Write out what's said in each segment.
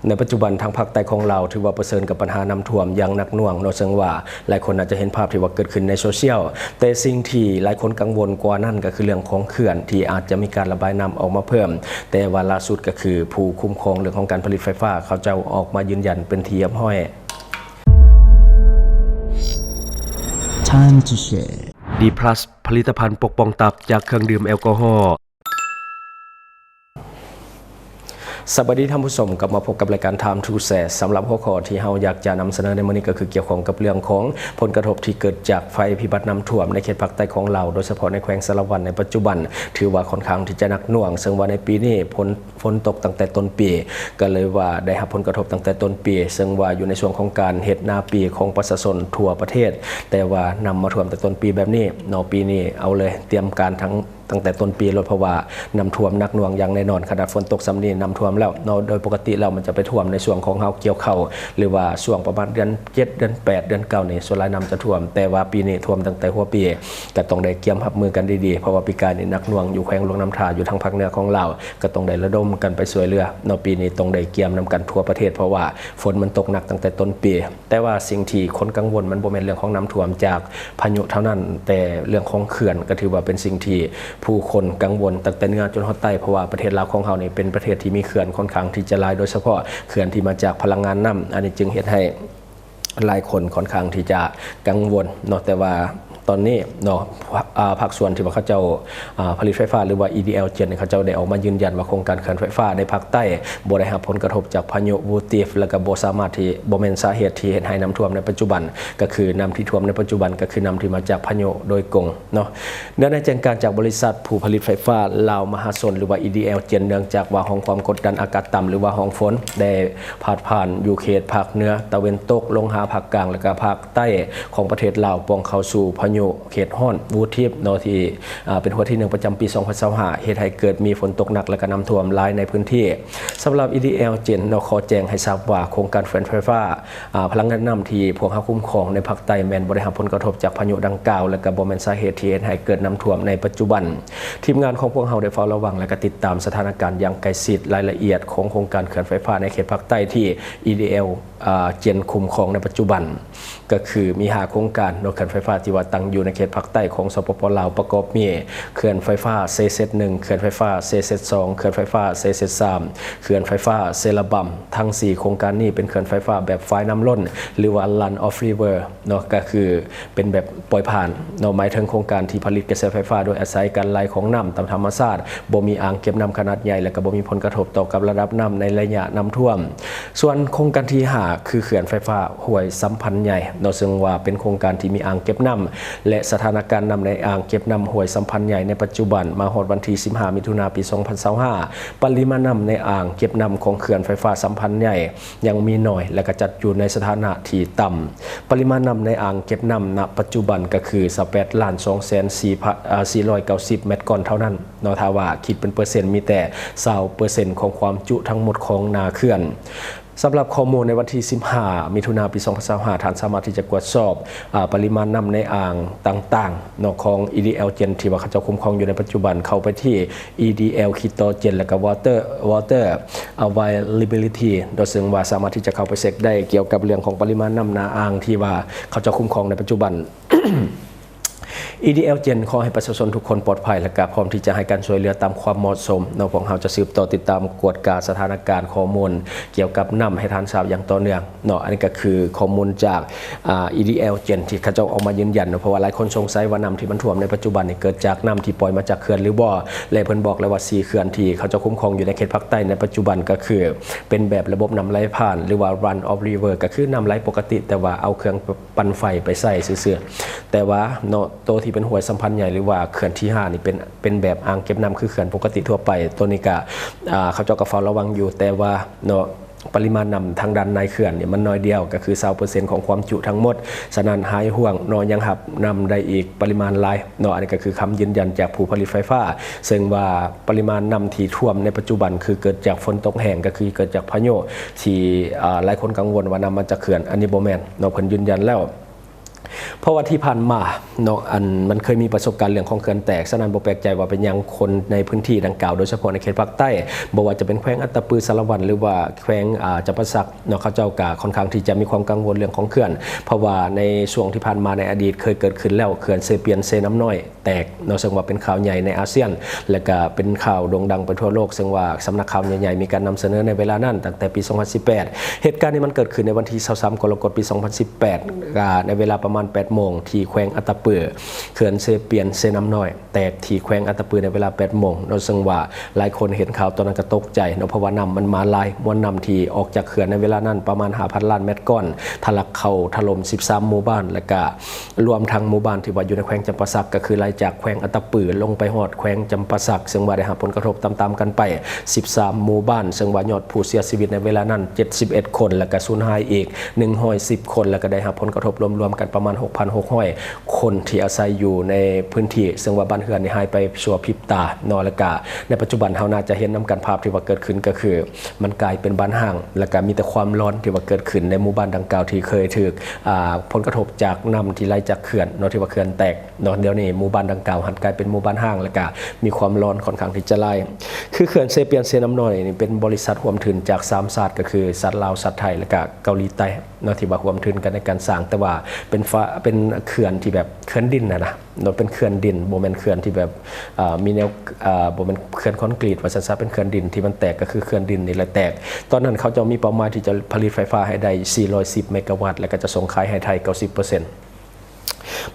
ໃນປັດຈຸບັນທາງພາກໃຕ້ຂອງລາວຖືວ່າປະເຊີນກັບບັນຫານ້ຳຖ້ວມຢ່າງໜັກໜ່ວງເນາະ, ເຊິ່ງວ່າຫຼາຍຄົນອາດຈະເຫັນພາບທີ່ວ່າເກີດຂຶ້ນໃນໂຊຊຽວ, ແຕ່ສິ່ງທີ່ຫຼາຍຄົນກັງວົນກວ່ານັ້ນກໍຄືເລື່ອງຂອງເຂື່ອນທີ່ອາດຈະມີການລະບາຍນ້ຳອອກມາເພີ່ມ, ແຕ່ວ່າລ່າສຸດກໍຄືຜູ້ຄຸ້ມຄອງເລື່ອງຂອງການຜະລິດໄຟຟ້າ ເຂົາເຈົ້າອອກມາຢືນຢັນເປັນທີ່ຮຽບຮ້ອຍ. Time to share. ດີພລັສ ຜະລິດຕະພັນປົກປ້ອງຕັບຈາກເຄື່ອງດື່ມແອລກໍຮໍ. ສະບາຍດີທ່ານຜູ້ຊົມ, ກັບມາພົບກັບລາຍການ Time to Share. ສຳລັບຫົວຂໍ້ທີ່ເຮົາຢາກຈະນຳສະເໜີໃນມື້ນີ້ ກໍຄືກ່ຽວຂ້ອງກັບເລື່ອງຂອງຜົນກະທົບທີ່ເກີດຈາກໄພພິບັດນ້ຳຖ້ວມໃນເຂດພາກໃຕ້ຂອງລາວ, ໂດຍສະເພາະໃນແຂວງສາລະວັນໃນປັດຈຸບັນ ຖືວ່າຂ້ອນຂ້າງທີ່ຈະໜັກໜ່ວງ, ເຊິ່ງວ່າໃນປີນີ້ຝົນ ຝົນຕົກຕັ້ງແຕ່ຕົ້ນປີ ກໍເລີຍວ່າໄດ້ຮັບຜົນກະທົບຕັ້ງແຕ່ຕົ້ນປີ, ເຊິ່ງວ່າຢູ່ໃນຊ່ວງຂອງການເຮັດນາປີຂອງປະຊາຊົນທົ່ວປະເທດ, ແຕ່ວ່ານ້ຳມາຖ້ວມແຕ່ຕົ້ນປີແບບນີ້ເນາະ, ປີນີ້ເອົາເລີຍ ຕຽມການທັງ ຕັ້ງແຕ່ຕົ້ນປີໂລດ, ເພາະວ່ານ້ຳຖ້ວມໜັກໜ່ວງຢ່າງແນ່ນອນ. ຂະໜາດຝົນຕົກສ່ຳນີ້ນ້ຳຖ້ວມແລ້ວເນາະ, ໂດຍປົກກະຕິແລ້ວມັນຈະໄປຖ້ວມໃນຊ່ວງຂອງເຮົາກ່ຽວເຂົ້າ ຫຼືວ່າຊ່ວງປະມານເດືອນເຈັດ ເດືອນແປດ ເດືອນເກົ້ານີ້ ສ່ວນຫຼາຍນ້ຳຈະຖ້ວມ, ແຕ່ວ່າປີນີ້ຖ້ວມຕັ້ງແຕ່ຫົວປີ, ກໍຕ້ອງໄດ້ກຽມຮັບມືກັນດີໆ, ເພາະວ່າປີກາຍນີ້ໜັກໜ່ວງຢູ່ແຂວງຫຼວງນ້ຳທາ ຢູ່ທາງພາກເໜືອຂອງລາວ, ກໍຕ້ອງໄດ້ລະດົມກັນໄປຊ່ວຍເຫຼືອເນາະ. ປີນີ້ຕ້ອງໄດ້ກຽມນຳກັນທົ່ວປະເທດ ເພາະວ່າຝົນມັນຕົກໜັກຕັ້ງແຕ່ຕົ້ນປີ. ແຕ່ວ່າສິ່ງທີ່ຄົນກັງວົນມັນບໍ່ແມ່ນເລື່ອງຂອງນ້ຳຖ້ວມຈາກພາຍຸເທົ່ານັ້ນ, ແຕ່ເລື່ອງຂອງເຂື່ອນກໍຖືວ່າເປັນສິ່ງທີ່ຜູ້ຄົນກັງວົນຕັ້ງແຕ່ເໜືອຈົນຮອດໃຕ້, ເພາະວ່າປະເທດລາວຂອງເຮົານີ້ເປັນປະເທດທີ່ມີເຂື່ອນຂ້ອນຂ້າງທີ່ຈະຫຼາຍ, ໂດຍສະເພາະເຂື່ອນທີ່ມາຈາກພະລັງງານນ້ຳ. ອັນນີ້ຈຶ່ງເຮັດໃຫ້ຫຼາຍຄົນຂ້ອນຂ້າງທີ່ຈະກັງວົນເນາະ, ແຕ່ວ່າ ຕອນນີ້ເນາະ ພາກ ອາ ພາກສ່ວນທີ່ວ່າເຂົາເຈົ້າ ອາ ຜະລິດໄຟຟ້າ ຫຼືວ່າ EDL Gen ເຂົາເຈົ້າໄດ້ອອກມາຢືນຢັນວ່າໂຄງການເຂື່ອນໄຟຟ້າໃນພາກໃຕ້ບໍ່ໄດ້ຮັບຜົນກະທົບຈາກພາຍຸ Wuthif ແລ້ວກໍບໍ່ສາມາດທີ່ ບໍ່ແມ່ນສາເຫດທີ່ເຮັດໃຫ້ນ້ຳຖ້ວມໃນປັດຈຸບັນ, ກໍຄືນ້ຳທີ່ຖ້ວມໃນປັດຈຸບັນກໍຄືນ້ຳທີ່ມາຈາກພາຍຸໂດຍກົງເນາະ. ເນື່ອງໃນແຈ້ງການຈາກບໍລິສັດຜູ້ຜະລິດໄຟຟ້າລາວມະຫາຊົນ ຫຼືວ່າ EDL Gen ເນື່ອງຈາກວ່າຮ່ອງຄວາມກົດດັນອາກາດຕ່ຳ ຫຼືວ່າຮ່ອງຝົນໄດ້ ພາດຜ່ານຢູ່ເຂດພາກເໜືອຕາເວັນຕົກ ລົງຫາພາກກາງ ແລະກະພາກໃຕ້ຂອງປະເທດລາວ, ປ່ອງເຂົ້າສູ່ພາຍຸເຂດຮ້ອນ Wuthif ເນາະ ທີ່ ອາ ເປັນຫົວທີໜຶ່ງປະຈຳປີສອງພັນຊາວຫ້າ ເຮັດໃຫ້ເກີດມີຝົນຕົກໜັກ ແລະກະນ້ຳຖ້ວມຫຼາຍໃນພື້ນທີ່. ສຳລັບ EDL Gen ເນາະ ຂໍແຈ້ງໃຫ້ຊາບວ່າ ໂຄງການເຂື່ອນໄຟຟ້າ ອາ ພະລັງງານນ້ຳທີ່ພວກເຮົາຄຸ້ມຄອງໃນພາກໃຕ້ແມ່ນບໍ່ໄດ້ຮັບຜົນກະທົບຈາກພາຍຸດັ່ງກ່າວ ແລະກະບໍ່ແມ່ນສາເຫດທີ່ເຮັດໃຫ້ເກີດນ້ຳຖ້ວມໃນປັດຈຸບັນ. ທີມງານຂອງພວກເຮົາໄດ້ເຝົ້າລະວັງ ແລະກະຕິດຕາມສະຖານະການຢ່າງໃກ້ຊິດ. ລາຍລະອຽດຂອງໂຄງການເຂື່ອນໄຟຟ້າໃນເຂດພາກໃຕ້ທີ່ EDL ອາ Gen ຄຸ້ມຄອງໃນປັດຈຸບັນ ກໍຄືມີຫ້າໂຄງການເນາະ ເຂື່ອນໄຟຟ້າທີ່ວ່າຕັ້ງຢູ່ໃນເຂດພາກໃຕ້ຂອງ ສປປ ລາວ ປະກອບມີ ເຂື່ອນໄຟຟ້າເຊເຊັດໜຶ່ງ, ເຂື່ອນໄຟຟ້າເຊເຊັດສອງ, ເຂື່ອນໄຟຟ້າເຊເຊັດສາມ, ເຂື່ອນໄຟຟ້າເຊລະບຳ. ທັງສີ່ໂຄງການນີ້ເປັນເຂື່ອນໄຟຟ້າແບບຝາຍນ້ຳລົ້ນ ຫຼືວ່າ Run of River ເນາະ, ກໍຄື ເປັນແບບປ່ອຍຜ່ານເນາະ, ໝາຍເຖິງໂຄງການທີ່ຜະລິດກະແສໄຟຟ້າໂດຍອາໄສການໄຫຼຂອງນ້ຳຕາມທຳມະຊາດ, ບໍ່ມີອ່າງເກັບນ້ຳຂະໜາດໃຫຍ່ ແລະກະບໍ່ມີຜົນກະທົບຕໍ່ກັບລະດັບນ້ຳໃນໄລຍະນ້ຳຖ້ວມ. ສ່ວນໂຄງການທີຫ້າ ຄືເຂື່ອນໄຟຟ້າຫ້ວຍສຳພັນໃຫຍ່ເນາະ, ເຊິ່ງວ່າເປັນໂຄງການທີ່ມີອ່າງເກັບນ້ຳ ແລະ ສະຖານະການນ້ຳໃນອ່າງເກັບນ້ຳຫ້ວຍສຳພັນໃຫຍ່ໃນປັດຈຸບັນ ມາຮອດວັນທີສິບຫ້າ ມິຖຸນາ ປີສອງພັນຊາວຫ້າ ປະລິມານນ້ຳໃນອ່າງເກັບນ້ຳຂອງເຂື່ອນໄຟຟ້າສຳພັນໃຫຍ່ ຍັງມີໜ້ອຍ ແລະກະຈັດຢູ່ໃນສະຖານະທີ່ຕ່ຳ. ປະລິມານນ້ຳໃນອ່າງເກັບນ້ຳ ນະ ປັດຈຸບັນກະຄື ຊາວແປດລ້ານສອງແສນສີ່ພັນ ອາ ສີ່ຮ້ອຍເກົ້າສິບແມັດກ້ອນເທົ່ານັ້ນເນາະ, ຖ້າວ່າຄິດເປັນເປີເຊັນ ມີແຕ່ຊາວເປີເຊັນຂອງຄວາມຈຸທັງໝົດຂອງໜ້າເຂື່ອນ. ສຳລັບຂໍ້ມູນໃນວັນທີສິບຫ້າ ມິຖຸນາ ປີສອງພັນຊາວຫ້າ ທ່ານສາມາດທີ່ຈະກວດສອບ ອາ ປະລິມານນ້ຳໃນອ່າງຕ່າງໆເນາະ ຂອງ EDL Gen ທີ່ວ່າເຂົາເຈົ້າຄຸ້ມຄອງຢູ່ໃນປັດຈຸບັນ ເຂົ້າໄປທີ່ EDL ຂີດຕໍ່ Gen ແລະກະ Water Water Availability ໂດຍເຊິ່ງວ່າສາມາດທີ່ຈະເຂົ້າໄປເຊັກໄດ້ກ່ຽວກັບເລື່ອງຂອງປະລິມານນ້ຳໜ້າອ່າງທີ່ວ່າເຂົາເຈົ້າຄຸ້ມຄອງໃນປັດຈຸບັນ. EDL Gen ຂໍໃຫ້ປະຊາຊົນທຸກຄົນປອດໄພ ແລະກະພ້ອມທີ່ຈະໃຫ້ການຊ່ວຍເຫຼືອຕາມຄວາມເໝາະສົມເນາະ. ພວກເຮົາຈະສືບຕໍ່ຕິດຕາມກວດກາສະຖານະການຂໍ້ມູນກ່ຽວກັບນ້ຳໃຫ້ທ່ານຊາບຢ່າງຕໍ່ເນື່ອງເນາະ. ອັນນີ້ກະຄືຂໍ້ມູນຈາກ ອາ EDL Gen ທີ່ເຂົາເຈົ້າອອກມາຢືນຢັນເນາະ, ເພາະວ່າຫຼາຍຄົນສົງໄສວ່ານ້ຳທີ່ມັນຖ້ວມໃນປັດຈຸບັນນີ້ເກີດຈາກນ້ຳທີ່ປ່ອຍມາຈາກເຂື່ອນຫຼືບໍ່ ແລະເພິ່ນບອກແລ້ວວ່າສີ່ເຂື່ອນທີ່ເຂົາເຈົ້າຄຸ້ມຄອງຢູ່ໃນເຂດພາກໃຕ້ໃນປັດຈຸບັນ ກະຄືເປັນແບບລະບົບນ້ຳໄຫຼຜ່ານ ຫຼືວ່າ Run of River ກະຄືນ້ຳໄຫຼປົກກະຕິ ແຕ່ວ່າເອົາເຄື່ອງ ປັ່ນໄຟໄປໃສ່ຊື່ໆ. ແຕ່ວ່າເນາະ ໂຕທີ່ເປັນຫ້ວຍສຳພັນໃຫຍ່ ຫຼືວ່າເຂື່ອນທີຫ້ານີ້ ເປັນ ເປັນແບບອ່າງເກັບນ້ຳຄືເຂື່ອນປົກກະຕິທົ່ວໄປ. ໂຕນີ້ກະ ອາ ເຂົາເຈົ້າກະເຝົ້າລະວັງຢູ່, ແຕ່ວ່າເນາະ ປະລິມານນ້ຳທາງດ້ານໃນເຂື່ອນນີ້ມັນໜ້ອຍດຽວ, ກະຄືຊາວເປີເຊັນຂອງຄວາມຈຸທັງໝົດ. ສະນັ້ນຫາຍຫ່ວງເນາະ ຍັງຮັບນ້ຳໄດ້ອີກປະລິມານຫຼາຍເນາະ. ອັນນີ້ກະຄືຄຳຢືນຢັນຈາກຜູ້ຜະລິດໄຟຟ້າ, ເຊິ່ງວ່າປະລິມານນ້ຳທີ່ຖ້ວມໃນປັດຈຸບັນ ຄືເກີດຈາກຝົນຕົກແຫ້ງ, ກະຄືເກີດຈາກພາຍຸ ທີ່ ອາ ຫຼາຍຄົນກັງວົນວ່ານ້ຳມາຈາກເຂື່ອນ. ອັນນີ້ບໍ່ແມ່ນເນາະ, ເພິ່ນຢືນຢັນແລ້ວ. ເພາະວ່າທີ່ຜ່ານມາເນາະ ອັນ ມັນເຄີຍມີປະສົບການເລື່ອງຂອງເຂື່ອນແຕກ, ສະນັ້ນບໍ່ແປກໃຈວ່າເປັນຫຍັງຄົນໃນພື້ນທີ່ດັ່ງກ່າວ ໂດຍສະເພາະໃນເຂດພາກໃຕ້ ບໍ່ວ່າຈະເປັນແຂວງອັດຕະປື ສາລະວັນ ຫຼືວ່າແຂວງ ອາ ຈຳປາສັກເນາະ ເຂົາເຈົ້າກໍຄ່ອນຂ້າງທີ່ຈະມີຄວາມກັງວົນເລື່ອງຂອງເຂື່ອນ ເພາະວ່າໃນຊ່ວງທີ່ຜ່ານມາໃນອະດີດເຄີຍເກີດຂຶ້ນແລ້ວ ເຂື່ອນເຊປຽນເຊນ້ຳນ້ອຍ ແຕກເນາະ ເຊິ່ງວ່າເປັນຂ່າວໃຫຍ່ໃນອາຊຽນ ແລະກະເປັນຂ່າວໂດ່ງດັງໄປທົ່ວໂລກ ເຊິ່ງວ່າສຳນັກຂ່າວໃຫຍ່ໆມີການນຳສະເໜີໃນເວລານັ້ນ ຕັ້ງແຕ່ປີສອງພັນສິບແປດ. ເຫດການນີ້ມັນເກີດຂຶ້ນໃນວັນທີຊາວສາມ ກໍລະກົດ ປີສອງພັນສິບແປດ ກະໃນເວລາປະມານແປດໂມງ ທີ່ແຂວງອັດຕະປື ເຂື່ອນເຊປຽນເຊນ້ຳນ້ອຍ ແຕກທີ່ແຂວງອັດຕະປືໃນເວລາແປດໂມງເນາະ ເຊິ່ງວ່າຫຼາຍຄົນເຫັນຂ່າວຕອນນັ້ນກໍຕົກໃຈເນາະ ເພາະວ່ານ້ຳມັນມາຫຼາຍ, ມວນນ້ຳທີ່ອອກຈາກເຂື່ອນໃນເວລານັ້ນປະມານຫ້າພັນລ້ານແມັດກ້ອນ ທະລັກເຂົ້າຖະຫຼົ່ມສິບສາມໝູ່ບ້ານ ແລະກະ ລວມທັງໝູ່ບ້ານທີ່ວ່າຢູ່ໃນແຂວງຈຳປາສັກ ກໍຄືໄລ່ຈາກແຂວງອັດຕະປືລົງໄປຮອດແຂວງຈຳປາສັກ ເຊິ່ງວ່າໄດ້ຮັບຜົນກະທົບຕາມໆກັນໄປສິບສາມໝູ່ບ້ານ ເຊິ່ງວ່າຍອດຜູ້ເສຍຊີວິດໃນເວລານັ້ນເຈັດສິບເອັດຄົນ ແລະກະສູນຫາຍອີກໜຶ່ງຮ້ອຍສິບຄົນ ແລະກະໄດ້ຮັບຜົນກະທົບລວມໆກັນປະມານຫົກພັນຫົກຮ້ອຍຄົນທີ່ອາໄສຢູ່ໃນພື້ນທີ່ ເຊິ່ງວ່າບ້ານເຮືອນນີ້ຫາຍໄປຊົ່ວພິບຕາເນາະ ແລະກະໃນປັດຈຸບັນເຮົາໜ້າຈະເຫັນນຳກັນພາບທີ່ວ່າເກີດຂຶ້ນ ກໍຄືມັນກາຍເປັນບ້ານຮ້າງ ແລະກະມີແຕ່ຄວາມຮ້ອນທີ່ວ່າເກີດຂຶ້ນໃນໝູ່ບ້ານດັ່ງກ່າວທີ່ເຄີຍຖືກ ອາ ຜົນກະທົບຈາກນ້ຳທີ່ໄຫຼຈາກເຂື່ອນເນາະ ທີ່ວ່າເຂື່ອນແຕກເນາະ ດຽວນີ້ໝູ່ບ້ານດັ່ງກ່າວຫັ້ນກາຍເປັນໝູ່ບ້ານຮ້າງ ແລະກະມີຄວາມຮ້ອນຂ້ອນຂ້າງທີ່ຈະຫຼາຍ. ຄືເຂື່ອນເຊປຽນເຊນ້ຳນ້ອຍນີ້ເປັນບໍລິສັດຮ່ວມທຶນຈາກສາມຊາດ ກໍຄືຊາດລາວ ຊາດໄທ ແລະກະເກົາຫຼີໃຕ້ເນາະ ທີ່ວ່າຮ່ວມທຶນກັນໃນການສ້າງ ແຕ່ວ່າເປັນຝາ ເປັນເຂື່ອນທີ່ແບບເຂື່ອນດິນນະນະ ເນາະ ເປັນເຂື່ອນດິນ ບໍ່ແມ່ນເຂື່ອນທີ່ແບບ ເອີ ມີແນວ ເອີ ບໍ່ແມ່ນເຂື່ອນຄອນກຣີດວ່າຊັ້ນຊະ ເປັນເຂື່ອນດິນທີ່ມັນແຕກ ກໍຄືເຂື່ອນດິນນີ້ແຫຼະແຕກ. ຕອນນັ້ນເຂົາເຈົ້າມີເປົ້າໝາຍທີ່ຈະຜະລິດໄຟຟ້າໃຫ້ໄດ້ສີ່ຮ້ອຍສິບເມກາວັດ ແລະກະຈະສົ່ງຂາຍໃຫ້ໄທເກົ້າສິບເປີເຊັນ.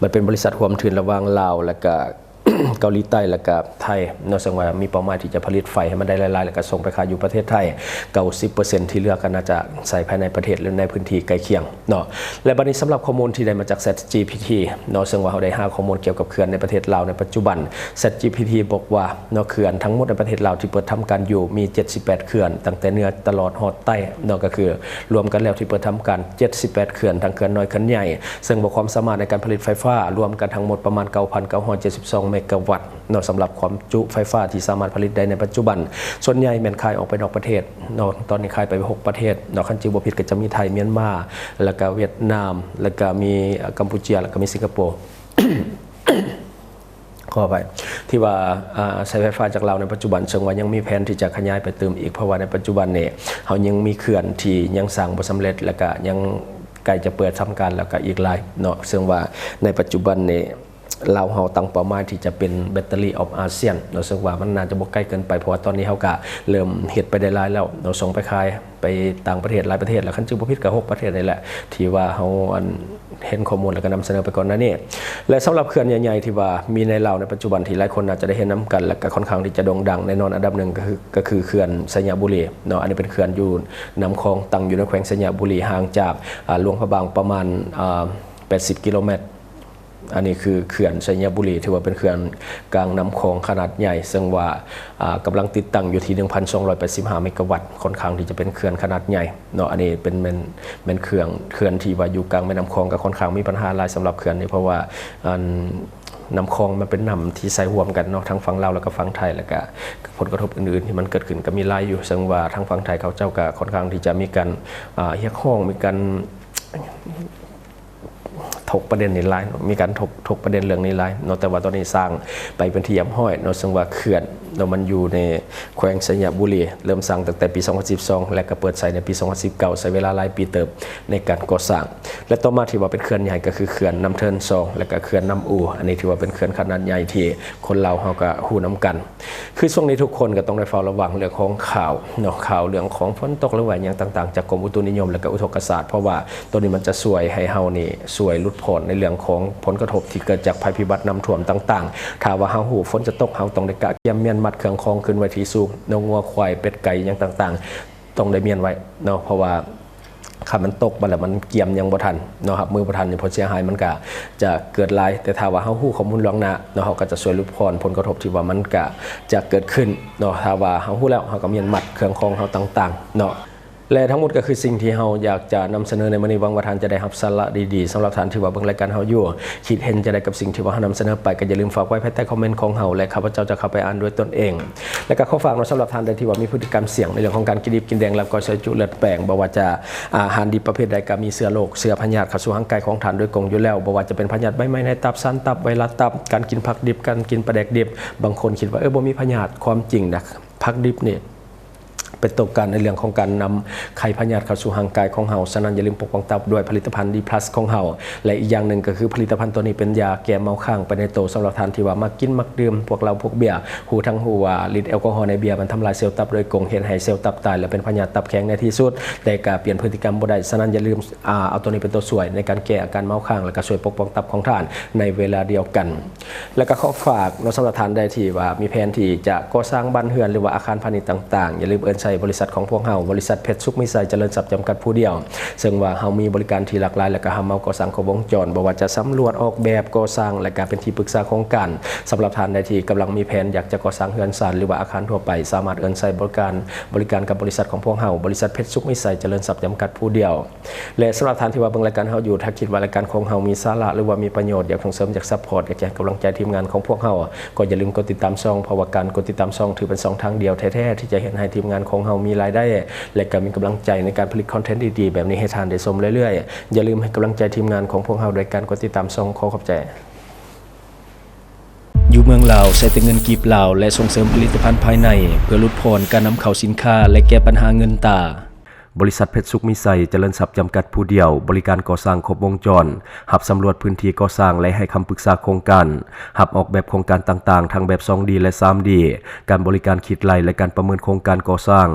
ມັນເປັນບໍລິສັດຮ່ວມທຶນລະຫວ່າງລາວ ແລະກະເກົາຫຼີໃຕ້ ແລະກະໄທເນາະ ເຊິ່ງວ່າມີເປົ້າໝາຍທີ່ຈະຜະລິດໄຟໃຫ້ມັນໄດ້ຫຼາຍໆ ແລະກະສົ່ງໄປຂາຍຢູ່ປະເທດໄທເກົ້າສິບເປີເຊັນ ທີ່ເຫຼືອກະໜ້າຈະໃຊ້ພາຍໃນປະເທດ ຫຼືໃນພື້ນທີ່ໃກ້ຄຽງ ເນາະ. ແລະ ບັດນີ້ສຳລັບຂໍ້ມູນທີ່ໄດ້ມາຈາກ ChatGPT ເນາະ ເຊິ່ງວ່າເຮົາໄດ້ຫາຂໍ້ມູນກ່ຽວກັບເຂື່ອນໃນປະເທດລາວໃນປັດຈຸບັນ ChatGPT ບອກວ່າເນາະ ເຂື່ອນທັງໝົດໃນປະເທດລາວທີ່ເປີດທຳການຢູ່ມີເຈັດສິບແປດເຂື່ອນ ຕັ້ງແຕ່ເໜືອຕະຫຼອດຮອດໃຕ້ເນາະ ກໍຄືລວມກັນແລ້ວທີ່ເປີດທຳການເຈັດສິບແປດເຂື່ອນ ທັງເຂື່ອນນ້ອຍເຂື່ອນໃຫຍ່ ເຊິ່ງວ່າຄວາມສາມາດໃນການຜະລິດໄຟຟ້າລວມກັນທັງໝົດປະມານເກົ້າພັນເກົ້າຮ້ອຍເຈັດສິບສອງເມກາວັດ ເນາະ ສຳລັບຄວາມຈຸໄຟຟ້າທີ່ສາມາດຜະລິດໄດ້ໃນປັດຈຸບັນ ສ່ວນໃຫຍ່ແມ່ນຂາຍອອກໄປນອກປະເທດເນາະ ຕອນນີ້ຂາຍໄປຫົກປະເທດເນາະ ຄັນຈື່ບໍ່ຜິດກໍຈະມີໄທ, ມຽນມາ ແລ້ວກະຫວຽດນາມ ແລ້ວກະມີ ເອີ ກຳປູເຈຍ ແລ້ວກະມີສິງກະໂປ ຂໍອະໄພ ທີ່ວ່າ ອາ ໃຊ້ໄຟຟ້າຈາກລາວໃນປັດຈຸບັນ ເຊິ່ງວ່າຍັງມີແຜນທີ່ຈະຂະຫຍາຍໄປຕື່ມອີກ ເພາະວ່າໃນປັດຈຸບັນນີ້ເຮົາຍັງມີເຂື່ອນທີ່ຍັງສ້າງບໍ່ສຳເລັດ ແລ້ວກະຍັງໃກ້ຈະເປີດທຳການ ແລ້ວກະອີກຫຼາຍເນາະ ເຊິ່ງວ່າໃນປັດຈຸບັນນີ້ ລາວເຮົາຕັ້ງເປົ້າໝາຍທີ່ຈະເປັນ Battery of ASEAN ເນາະ ເຊິ່ງວ່າມັນໜ້າຈະບໍ່ໄກເກີນໄປ ເພາະວ່າຕອນນີ້ເຮົາກະເລີ່ມເຮັດໄປໄດ້ຫຼາຍແລ້ວເນາະ ສົ່ງໄປຂາຍໄປຕ່າງປະເທດຫຼາຍປະເທດແລ້ວ ຄັນຈື່ບໍ່ຜິດກະຫົກປະເທດນີ້ແຫຼະ ທີ່ວ່າເຮົາ ອັນ ເຫັນຂໍ້ມູນ ແລ້ວກະນຳສະເໜີໄປກ່ອນໜ້ານີ້. ແລະ ສຳລັບເຂື່ອນໃຫຍ່ໆທີ່ວ່າມີໃນລາວໃນປັດຈຸບັນ ທີ່ຫຼາຍຄົນໜ້າຈະໄດ້ເຫັນນຳກັນ ແລະກະຄ່ອນຂ້າງທີ່ຈະໂດ່ງດັງ ແນ່ນອນອັນດັບໜຶ່ງ ກໍຄື ກໍຄືເຂື່ອນໄຊຍະບູລີເນາະ ອັນນີ້ເປັນເຂື່ອນຢູ່ນ້ຳຂອງ ຕັ້ງຢູ່ໃນແຂວງໄຊຍະບູລີ ຫ່າງຈາກ ອາ ຫຼວງພະບາງປະມານ ອາ ແປດສິບກິໂລແມັດ. ອັນນີ້ຄືເຂື່ອນໄຊຍະບູລີ ຖືວ່າເປັນເຂື່ອນກາງນ້ຳຂອງຂະໜາດໃຫຍ່ ເຊິ່ງວ່າ ອາ ກຳລັງຕິດຕັ້ງຢູ່ທີ່ໜຶ່ງພັນສອງຮ້ອຍແປດສິບຫ້າເມກາວັດ ຄ່ອນຂ້າງທີ່ຈະເປັນເຂື່ອນຂະໜາດໃຫຍ່ເນາະ. ອັນນີ້ເປັນ ແມ່ນ ແມ່ນເຂື່ອນ ເຂື່ອນທີ່ວ່າຢູ່ກາງແມ່ນ້ຳຂອງ ກໍຄ່ອນຂ້າງມີບັນຫາຫຼາຍສຳລັບເຂື່ອນນີ້ ເພາະວ່າ ອັນ ນ້ຳຂອງມັນເປັນນ້ຳທີ່ໃຊ້ຮ່ວມກັນເນາະ ທັງຝັ່ງລາວ ແລ້ວກໍຝັ່ງໄທ ແລ້ວກໍຜົນກະທົບອື່ນໆທີ່ມັນເກີດຂຶ້ນກໍມີຫຼາຍຢູ່ ເຊິ່ງວ່າທາງຝັ່ງໄທເຂົາເຈົ້າກໍຄ່ອນຂ້າງທີ່ຈະມີການ ອາ ຮຽກຮ້ອງ ມີການ ຖົກປະເດັນນີ້ຫຼາຍເນາະ ມີການຖົກ ຖົກປະເດັນເລື່ອງນີ້ຫຼາຍເນາະ ແຕ່ວ່າຕອນນີ້ສ້າງໄປເປັນທີ່ຮຽບຮ້ອຍເນາະ ເຊິ່ງວ່າເຂື່ອນເນາະ ມັນຢູ່ໃນແຂວງໄຊຍະບູລີ ເລີ່ມສ້າງຕັ້ງແຕ່ປີສອງພັນສິບສອງ ແລະກະເປີດໃຊ້ໃນປີສອງພັນສິບເກົ້າ ໃຊ້ເວລາຫຼາຍປີເຕີບໃນການກໍ່ສ້າງ ແລະຕໍ່ມາທີ່ວ່າເປັນເຂື່ອນໃຫຍ່ກໍຄືເຂື່ອນນ້ຳເທີນສອງ ແລະກະເຂື່ອນນ້ຳອູ ອັນນີ້ຖືວ່າເປັນເຂື່ອນຂະໜາດໃຫຍ່ທີ່ຄົນລາວເຮົາກະຮູ້ນຳກັນ. ຄືຊ່ວງນີ້ທຸກຄົນກໍຕ້ອງໄດ້ເຝົ້າລະວັງເລື່ອງຂອງຂ່າວເນາະ ຂ່າວເລື່ອງຂອງຝົນຕົກ ຫຼືວ່າຫຍັງຕ່າງໆ ຈາກກົມອຸຕຸນິຍົມ ແລະກະອຸທົກກະສາດ ເພາະວ່າໂຕນີ້ມັນຈະຊ່ວຍໃຫ້ເຮົານີ້ຊ່ວຍຫຼຸດຜ່ອນໃນເລື່ອງຂອງຜົນກະທົບທີ່ເກີດຈາກໄພພິບັດນ້ຳຖ້ວມຕ່າງໆ. ຖ້າວ່າເຮົາຮູ້ຝົນຈະຕົກ ເຮົາຕ້ອງໄດ້ກະກຽມມ້ຽນມັດເຄື່ອງຂອງຂຶ້ນໄວ້ທີ່ສູງເນາະ ງົວຄວາຍ ເປັດໄກ່ຫຍັງຕ່າງໆ ຕ້ອງໄດ້ມ້ຽນໄວ້ເນາະ ເພາະວ່າ ຄັນມັນຕົກມາແລ້ວມັນກຽມຫຍັງບໍ່ທັນເນາະ ຮັບມືບໍ່ທັນນີ້ ຜົນເສຍຫາຍມັນກະຈະເກີດຫຼາຍ ແຕ່ຖ້າວ່າເຮົາຮູ້ຂໍ້ມູນລ່ວງໜ້າເນາະ ເຮົາກະຈະຊ່ວຍຫຼຸດຜ່ອນຜົນກະທົບທີ່ວ່າມັນກະຈະເກີດຂຶ້ນເນາະ ຖ້າວ່າເຮົາຮູ້ແລ້ວ ເຮົາກະມ້ຽນມັດເຄື່ອງຂອງເຮົາຕ່າງໆເນາະ. ແລະ ທັງໝົດກໍຄືສິ່ງທີ່ເຮົາຢາກຈະນຳສະເໜີໃນມື້ນີ້. ຫວັງວ່າທ່ານຈະໄດ້ຮັບສາລະດີໆ. ສຳລັບທ່ານທີ່ວ່າເບິ່ງລາຍການເຮົາຢູ່ ຄິດເຫັນຈັ່ງໃດກັບສິ່ງທີ່ວ່າເຮົານຳສະເໜີໄປ ກໍຢ່າລືມຝາກໄວ້ພາຍໃຕ້ຄອມເມັນຂອງເຮົາ ແລະ ຂ້າພະເຈົ້າຈະເຂົ້າໄປອ່ານດ້ວຍຕົນເອງ. ແລະ ກໍຂໍຝາກເນາະ ສຳລັບທ່ານໃດທີ່ວ່າມີພຶດຕິກຳສ່ຽງໃນເລື່ອງຂອງການກິນດິບກິນແດງ ແລ້ວກໍໃຊ້ຈຸເລືອດແປງ, ບໍ່ວ່າຈະອາຫານດິບປະເພດໃດກໍມີເຊື້ອໂລກ ເຊື້ອພະຍາດເຂົ້າສູ່ຮ່າງກາຍຂອງທ່ານໂດຍກົງຢູ່ແລ້ວ, ບໍ່ວ່າຈະເປັນພະຍາດໃບໄມ້ໃນຕັບ, ຊານຕັບ, ໄວຣັສຕັບ, ການກິນຜັກດິບ, ການກິນປາແດກດິບ. ບາງຄົນຄິດວ່າ ເອີ ບໍ່ມີພະຍາດ. ຄວາມຈິງນະ ຜັກດິບນີ້ ເປັນຕົວການໃນເລື່ອງຂອງການນຳໄຂ້ພະຍາດເຂົ້າສູ່ຮ່າງກາຍຂອງເຮົາ. ສະນັ້ນ ຢ່າລືມປົກປ້ອງຕັບດ້ວຍຜະລິດຕະພັນ ດີພລັສ ຂອງເຮົາ ແລະ ອີກຢ່າງໜຶ່ງກໍຄືຜະລິດຕະພັນຕົວນີ້ເປັນຢາແກ້ເມົາຄ້າງໄປໃນໂຕ. ສຳລັບທ່ານທີ່ວ່າມັກກິນ ມັກດື່ມ ພວກເຫຼົ້າ ພວກເບຍ, ຮູ້ທັງຮູ້ວ່າລິດແອລກໍຮໍໃນເບຍມັນທຳລາຍເຊວຕັບໂດຍກົງ, ເຮັດໃຫ້ເຊວຕັບຕາຍ ແລະ ເປັນພະຍາດຕັບແຂງໃນທີ່ສຸດ, ແຕ່ກໍປ່ຽນພຶດຕິກຳບໍ່ໄດ້. ສະນັ້ນ ຢ່າລືມ ອາ ເອົາຕົວນີ້ເປັນຕົວຊ່ວຍໃນການແກ້ອາການເມົາຄ້າງ ແລະ ກໍຊ່ວຍປົກປ້ອງຕັບຂອງທ່ານໃນເວລາດຽວກັນ. ແລ້ວກໍຂໍຝາກເນາະ ສຳລັບທ່ານໃດທີ່ວ່າມີແຜນທີ່ຈະກໍ່ສ້າງບ້ານເຮືອນ ຫຼືວ່າອາຄານພານິດຕ່າງໆ, ຢ່າລືມເອີ້ນໃຊ້ບໍລິສັດຂອງພວກເຮົາ, ບໍລິສັດເພັດສຸກມີໄຊຈະເລີນຊັບຈຳກັດຜູ້ດຽວ. ເຊິ່ງວ່າເຮົາມີບໍລິການທີ່ຫຼາກຫຼາຍ ແລະກໍຮັບເໝົາກໍ່ສ້າງຄົບວົງຈອນ, ບໍ່ວ່າຈະສຳຫຼວດ, ອອກແບບ, ກໍ່ສ້າງ ແລະກໍເປັນທີ່ປຶກສາໂຄງການ. ສຳລັບທ່ານໃດທີ່ກຳລັງມີແຜນຢາກຈະກໍ່ສ້າງເຮືອນຊານ ຫຼືວ່າອາຄານທົ່ວໄປ, ສາມາດເອີ້ນໃຊ້ບໍລິການ, ບໍລິການກັບບໍລິສັດຂອງພວກເຮົາ, ບໍລິສັດເພັດສຸກມີໄຊຈະເລີນຊັບຈຳກັດຜູ້ດຽວ. ແລະ ສຳລັບທ່ານທີ່ວ່າເບິ່ງລາຍການເຮົາຢູ່, ຖ້າຄິດວ່າລາຍການຂອງເຮົາມີສາລະ ຫຼືວ່າມີປະໂຫຍດ, ຢາກສົ່ງເສີມ, ຢາກຊັບພອດ, ຢາກຈະໃຫ້ກຳລັງໃຈທີມງານຂອງພວກເຮົາ, ກໍຢ່າລືມກົດຕິດຕາມຊ່ອງ, ເພາະວ່າການກົດຕິດຕາມຊ່ອງຖືເປັນຊ່ອງທາງດຽວແທ້ໆ ທີ່ຈະເຮັດໃຫ້ທີມງານຂອງເຮົາມີລາຍໄດ້ ແລະ ກໍມີກຳລັງໃຈໃນການຜະລິດຄອນເທັນດີໆ ແບບນີ້ໃຫ້ທ່ານໄດ້ຊົມເລື້ອຍໆ. ຢ່າລືມໃຫ້ກຳລັງໃຈທີມງານຂອງພວກເຮົາດ້ວຍການກົດຕິດຕາມຊ່ອງ. ຂໍຂອບໃຈ. ຢູ່ເມືອງລາວ ໃຊ້ແຕ່ເງິນກີບລາວ ແລະ ສົ່ງເສີມຜະລິດຕະພັນພາຍໃນ ເພື່ອຫຼຸດຜ່ອນການນຳເຂົ້າສິນຄ້າ ແລະ ແກ້ບັນຫາເງິນຕາ. ບໍລິສັດເພັດສຸກມີໄຊຈະເລີນຊັບຈຳກັດຜູ້ດຽວ, ບໍລິການກໍ່ສ້າງຄົບວົງຈອນ, ຮັບສຳຫຼວດພື້ນທີ່ກໍ່ສ້າງ ແລະ ໃຫ້ຄຳປຶກສາໂຄງການ, ຮັບອອກແບບໂຄງການຕ່າງໆ ທັງແບບສອງດີ ແລະ ສາມດີ, ການບໍລິການຄິດໄລ່ ແລະ ການປະເມີນໂຄງການກໍ່ສ້າງ,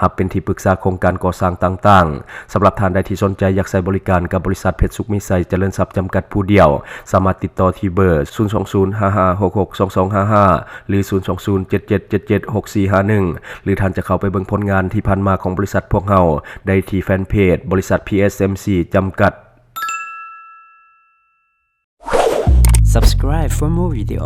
ຮັບເປັນທີ່ປຶກສາໂຄງການກໍ່ສ້າງຕ່າງໆ. ສຳລັບທ່ານໃດທີ່ສົນໃຈຢາກໃຊ້ບໍລິການກັບບໍລິສັດເພັດສຸກມີໄຊຈະເລີນຊັບຈຳກັດຜູ້ດຽວ, ສາມາດຕິດຕໍ່ທີ່ເບີ ສູນສອງສູນ ຫ້າຫ້າຫົກຫົກ ສອງສອງຫ້າຫ້າ ຫຼື ສູນສອງສູນ ເຈັດເຈັດເຈັດເຈັດ ຫົກສີ່ຫ້າໜຶ່ງ ຫຼື ທ່ານຈະເຂົ້າໄປເບິ່ງຜົນງານທີ່ຜ່ານມາຂອງບໍລິສັດພວກເຮົາໄດ້ທີ່ແຟນເພຈ ບໍລິສັດ ພີເອສເອັມຊີ ຈຳກັດ. Subscribe for more video.